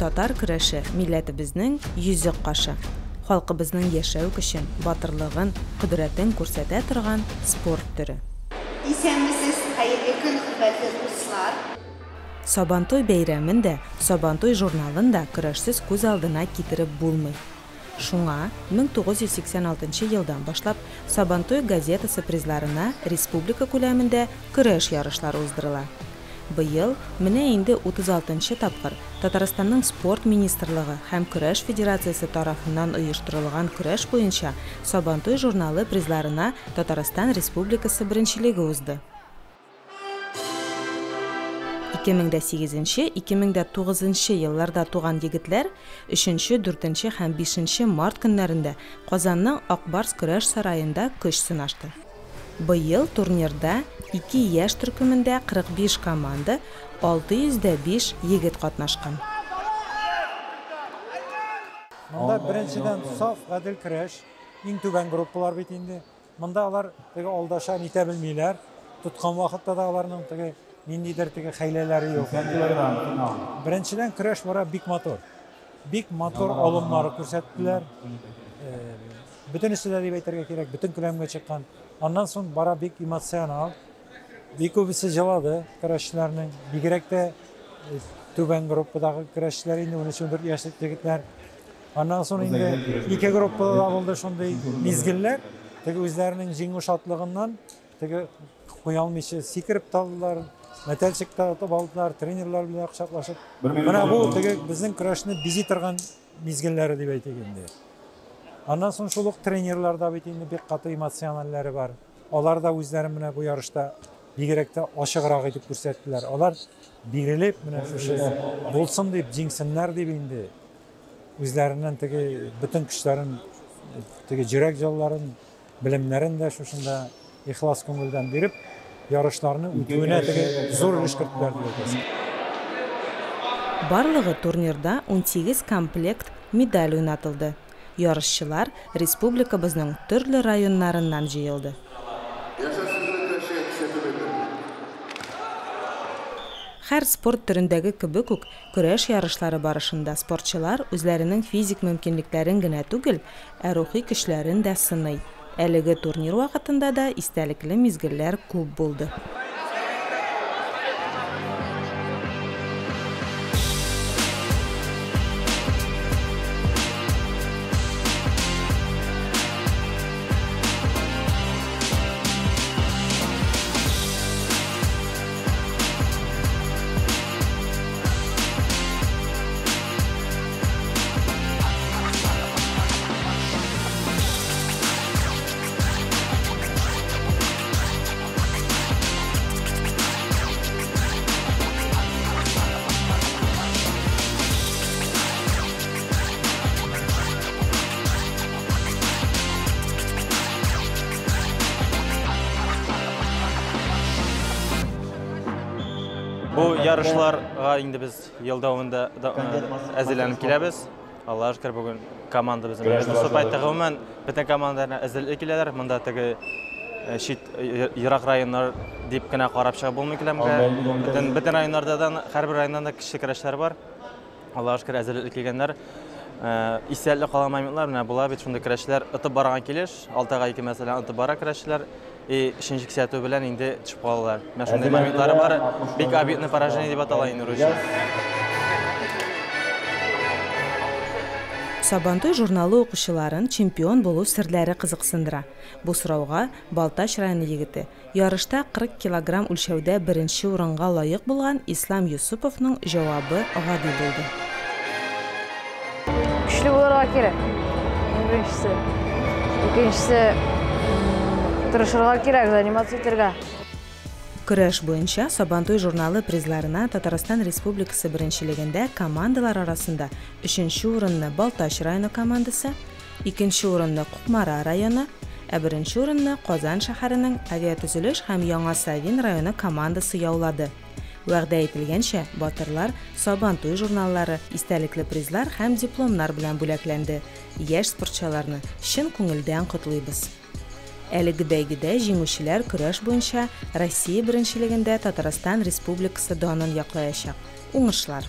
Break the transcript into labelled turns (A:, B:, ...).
A: Татар көрәше, милләтебезнең йөзек кашы. Халкыбызның яшәү көчен, батырлыгын, кодрәтен күрсәтә торган спорт төре.
B: Исәнмесез, хәерле көн, хөрмәтле дуслар!
A: Сабантуй бәйрәмен дә, Сабантуй журналын да көрәшсез күз алдына китереп булмый. Шуңа 1986 елдан башлап Сабантуй газетасы призларына республика күләмендә көрәш ярышлары уздырыла. Быел менә инде 36 нчы тапкыр Татарстанның Спорт министрлыгы һәм Көрәш федерациясе тарафыннан оештырылган көрәш буенча Сабантуй журналы призларына Татарстан Республикасы беренчелеге узды. 2008 2009 елларда туган егетләр өченче, дүртенче һәм бишенче март көннәрендә Казанның Ак Барс көрәш сараенда көч сынашты. Быел турнирда ике яшь төркемендә 45 команда, 605 егет катнашкан.
C: Монда беренчедән саф гадел көрәш, иң түбән группалар бит инде. Монда алар теге алдаша нитә белмиләр. Тоткан вакытта да аларның теге ниндидер теге хәйләләре юк. Беренчедән көрәш бара бик матур. Бик матур алымнары күрсәттеләр. Бөтенесе дә дип әйтергә кирәк, бөтен келәмгә чыккан. Аннан соң бара бик эмоционал. Бик күбесе җылады көрәшчеләрнең. Бигрәк тә түбән группадагы көрәшчеләр инде 13-14 яшьлек егетләр. Аннан соң инде ике группада да булды шундый мизгелләр. Теге үзләренең җиңү шатлыгыннан теге куя алмыйча сикереп тә алдылар, мәтәлчек тә атып алдылар, тренерлар белән кочаклашып. Менә бу теге безнең көрәшне бизи торган мизгелләре дип әйтик инде. Аннан соң шул ук тренерлар да бит инде бик каты эмоциональләре бар. Алар да үзләрен менә бу ярышта бигрәк тә ачыграк итеп күрсәттеләр. Алар бирелеп менә шушы булсын дип, җиңсеннәр дип инде үзләреннән теге бөтен көчләрен, теге йөрәк җылыларын, белемнәрен дә шушында ихлас күңелдән биреп, ярышларны үтүенә теге зур өлеш керттеләр дип әйтәсең.
A: Барлыгы турнирда 18 комплект медаль уйнатылды. Ярышчылар республикабызның төрле районнарыннан җыелды. Һәр спорт төрендәге кебек үк, көрәш ярышлары барышында спортчылар үзләренең физик мөмкинлекләрен генә түгел, ә рухи көчләрен дә сыный. Әлеге турнир вакытында да истәлекле мизгелләр күп булды.
D: Бу ярышларга инде без ел дәвамында әзерләнеп киләбез. Аллаһка шөкер, бүген командабыз выступать итте. Гомумән, бөтен командалар әзерлек киләләр. Монда теге чит ерак районнар дип кенә карап чыгып булмый келәмгә. Бөтен бөтен районнардан, һәрбер районнан да кече көрәшләр бар. Аллаһка шөкер, әзерлек килгәннәр. Истәлекле калган моментлар менә була бит шундый көрәшләр отып барган килеш, 6-2 мәсәлән, отып бара көрәшчеләр. И өченче кисәтү белән инде төшеп калалар. Менә шундый моментлары бар. Бик обидный поражение дип атала инде русча.
A: Сабантуй журналы укучыларын чемпион булу серләре кызыксындыра. Бу сорауга Балтач районы егете, ярышта 40 килограмм үлчәүдә беренче урынга лаек булган Ислам Юсуповның җавабы гади булды.
E: Көчле булырга кирәк. Иң беренчесе. Икенчесе, тырышырга кирәк, заниматься итәргә.
A: Көрәш буенча Сабантуй журналы призларына Татарстан Республикасы беренчелегендә командалар арасында өченче урынны Балтач районы командасы, икенче урынны Кукмара районы, ә беренче урынны Казан шәһәренең Авиатөзелеш һәм Яңа Савин районы командасы яулады. Вәгъдә ителгәнчә, батырлар Сабантуй журналлары, истәлекле призлар һәм дипломнар белән бүләкләнде. Яшь спортчыларны чын күңелдән котлыйбыз. Әлеге бәйгедә җиңүчеләр көрәш буенча Россия беренчелегендә Татарстан Республикасы данын яклаячак. Уңышлар!